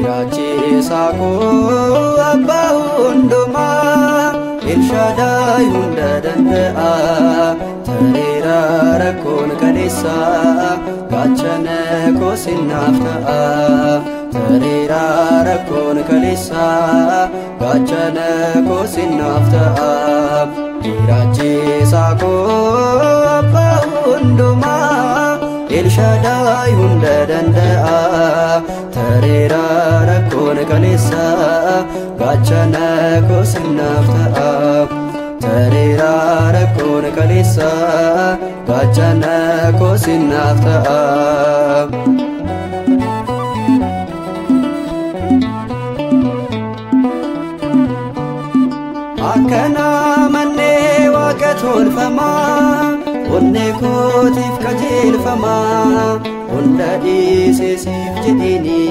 Jiraachisaa koo abbaa hundumaa Elshaadaay hunda danda'a Tareera rakkoon kaleessa gaachana koo sinnaaf ta'a Tareera rakkoon kaleessa gaachana koo sinnaaf ta'a Jiraachisaa koo abbaa hundumaa Elshaadaay hunda danda'a Tareera rakkoon kaleessa gaachana koo sinnaaf ta'a Tareera rakkoon kaleessa gaachana koo sinnaaf ta'a. Akkana mannee waaqa tolfamaa onnee kootiif qajeelfamaa hunda dhiisee siif jedheeni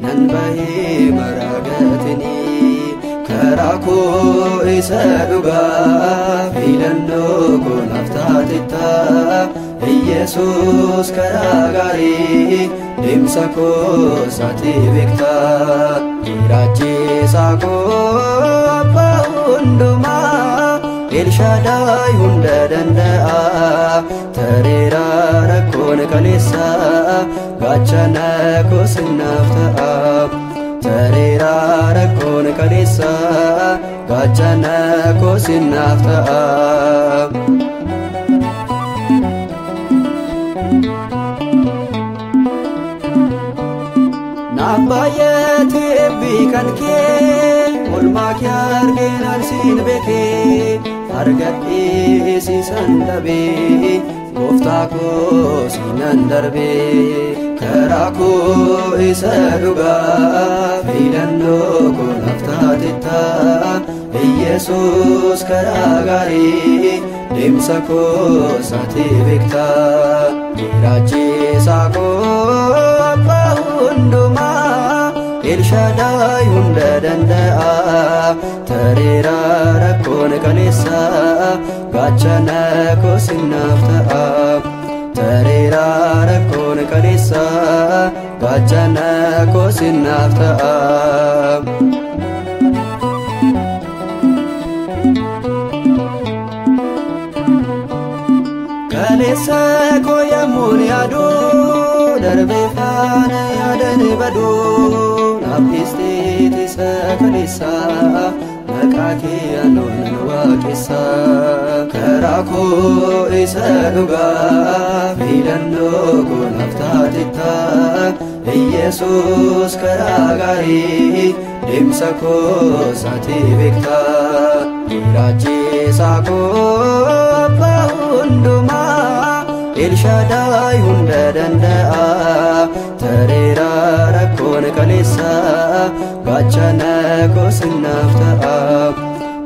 nan bahee maraagatini karaa koo isa dhugaa filannoo koo naaf taatetta Iyesuus karaa gaarii deemsa koo isaati beekta Jiraachisaa koo abbaa hundumaa Elshaadaay hunda danda'a Tareera rakkoon kaleessa gaachana koo sinnaaf ta'a Tareera rakkoon kaleessa gaachana koo sinnaaf ta'a. Naaf baay'atee eebbi kan kee oolmaa kee argeen ansiin beekee argadhee siisan dhabee gooftaa koo siinan darbee karaa koo isa dhugaa filannoo koo naaf taatetta Iyesuus karaa gaarii deemsa koo isaati beekta Jiraachisaa koo abbaa hundumaa Elshaadaay hunda danda'a Tareera rakkoon kaleessa gaachana koo sinnaaf ta'a Tareera rakkoon kaleessa gaachana koo sinnaaf ta'a. Kaleessa koo yemmuun yaadu darbee faana yaadan badu naaf dhiisteeti isa kaleessa maqaa kee anoon waaqessa karaa koo isa dhugaa filannoo koo naaf taatetta Iyesuus karaa gaarii deemsa koo isaati beekta Jiraachisaa koo abbaa hundumaa Elshaadaay hunda danda'a Tareera rakkoon kaleessa gaachana koo sinnaaf ta'a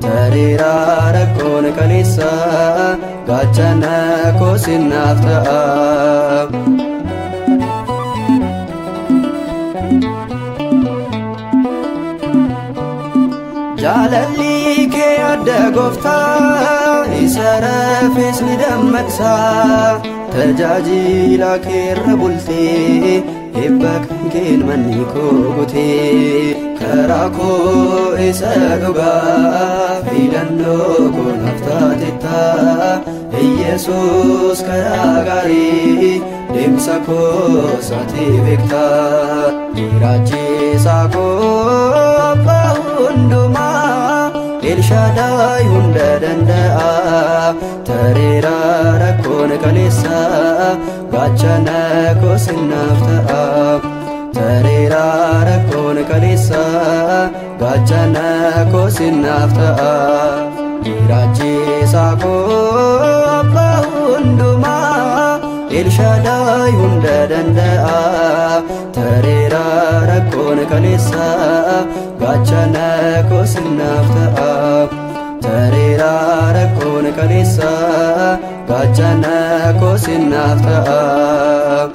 Tareera rakkoon kaleessa gaachana koo sinnaaf ta'a. Jaalalli kee adda gooftaa isa rafes ni dammaqsa tajaajila keerra bultee eebba kan keen manni koo guutee karaa koo isa dhugaa filannoo koo naaf taatetta Iyesuus karaa gaarii deemsa koo isaati beekta Jiraachisaa koo abbaa hundumaa Elshaadaay hunda danda'a Tareera rakkoon kaleessa gaachana koo sinnaaf ta'a Tareera rakkoon kaleessa gaachana koo sinnaaf ta'a Jiraachisaa koo abbaa hundumaa Elshaadaay hunda danda'a Tareera rakkoon kaleessa gaachana koo sinnaaf ta'a Tareera rakkoon kaleessa gaachana koo sinnaaf ta'a.